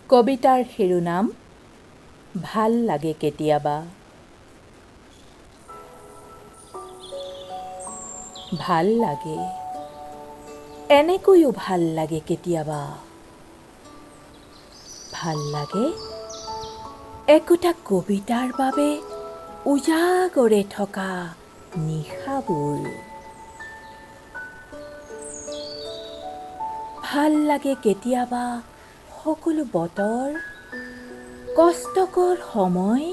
কবিতাৰ শিৰোনাম ভাল লাগে কেতিয়াবা। ভাল লাগে, এনেকৈও ভাল লাগে কেতিয়াবা। ভাল লাগে একোটা কবিতাৰ বাবে উজাগৰে থকা নিশাবোৰ। ভাল লাগে কেতিয়াবা সকলো বতৰ, কষ্টকৰ সময়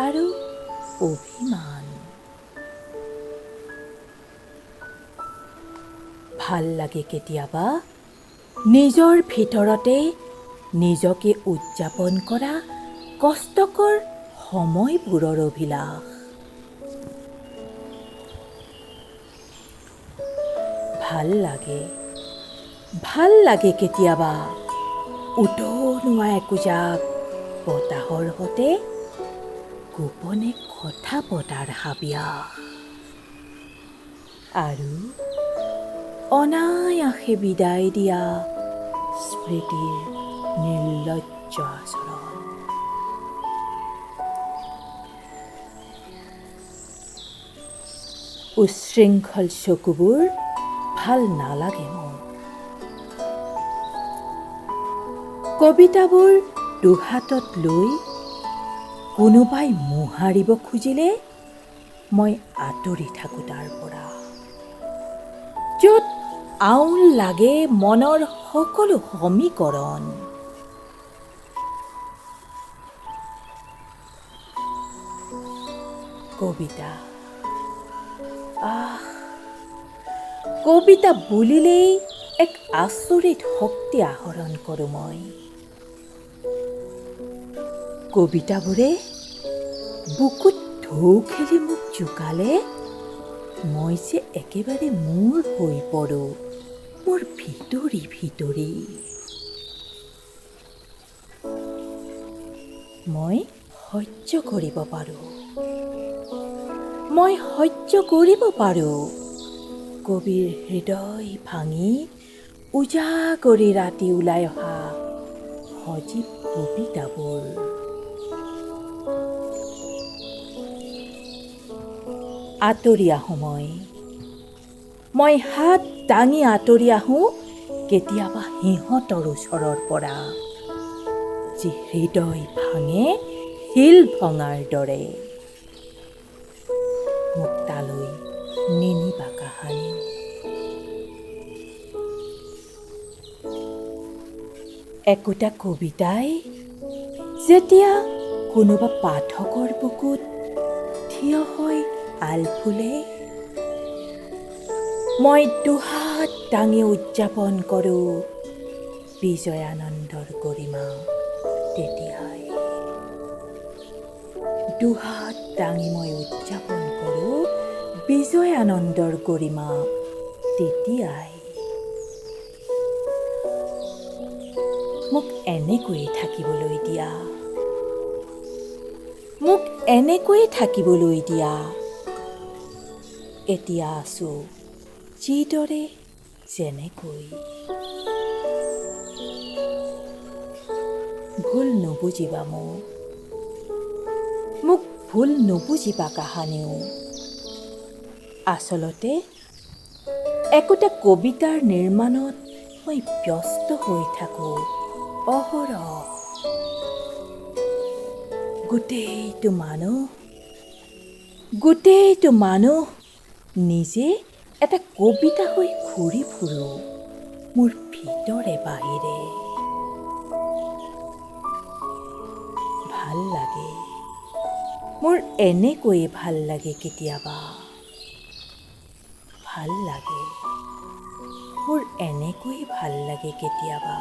আৰু অভিমান। ভাল লাগে কেতিয়াবা নিজৰ ভিতৰতে নিজকে উদযাপন কৰা কষ্টকৰ সময়বোৰৰ অভিলাষ। ভাল লাগে, ভাল লাগে কেতিয়াবা উতনুৱা একোজাক বতাহৰ সতে গোপনে কথা পতাৰ হাবিয়াস আৰু অনায়াসে বিদায় দিয়া স্মৃতিৰ নিৰ্লজ্জ আচৰণ। উচ্ছৃংখল চকুবোৰ ভাল নালাগে মোৰ। কবিতাবোৰ দুহাতত লৈ কোনোবাই মোহাৰিব খুজিলে মই আঁতৰি থাকোঁ তাৰ পৰা, য'ত আউল লাগে মনৰ সকলো সমীকৰণ। কবিতা, আহ, কবিতা বুলিলেই এক আচৰিত শক্তি আহৰণ কৰোঁ মই। কবিতাবোৰে বুকুত ঢৌ খেলি মোক জোকালে মই যে একেবাৰে মোৰ হৈ পৰোঁ, মোৰ ভিতৰি ভিতৰি। মই সহ্য কৰিব পাৰোঁ, মই সহ্য কৰিব পাৰোঁ কবিৰ হৃদয় ভাঙি উজাগৰি ৰাতি ওলাই অহা সজীৱ কবিতাবোৰ। আঁতৰি আহোঁ মই, মই হাত দাঙি আঁতৰি আহোঁ কেতিয়াবা সিহঁতৰ ওচৰৰ পৰা, যি হৃদয় ভাঙে শিল ভঙাৰ দৰে। মোক তালৈ নিনিবা কাহানিও। একোটা কবিতাই যেতিয়া কোনোবা পাঠকৰ বুকুত থিয় হৈ আলফুলে, মই দুহাত দাঙি উদযাপন কৰোঁ বিজয়ানন্দৰ গৰিমা। তেতিয়াই দুহাত দাঙি মই উদযাপন কৰোঁ বিজয়ানন্দৰ গৰিমা। তেতিয়াই মোক এনেকৈয়ে থাকিবলৈ দিয়া, মোক এনেকৈয়ে থাকিবলৈ দিয়া। এতিয়া আছোঁ যিদৰে যেনেকৈ। ভুল নুবুজিবা মোক, মোক ভুল নুবুজিবা কাহানিও। আচলতে একোটা কবিতাৰ নিৰ্মাণত মই ব্যস্ত হৈ থাকোঁ অহৰহ। গোটেইটো মানুহ, গোটেইটো মানুহ নিজে এটা কবিতা হৈ ঘূৰি ফুৰোঁ মোৰ ভিতৰে বাহিৰে। ভাল লাগে মোৰ, এনেকৈয়ে ভাল লাগে কেতিয়াবা। ভাল লাগে মোৰ, এনেকৈয়ে ভাল লাগে কেতিয়াবা।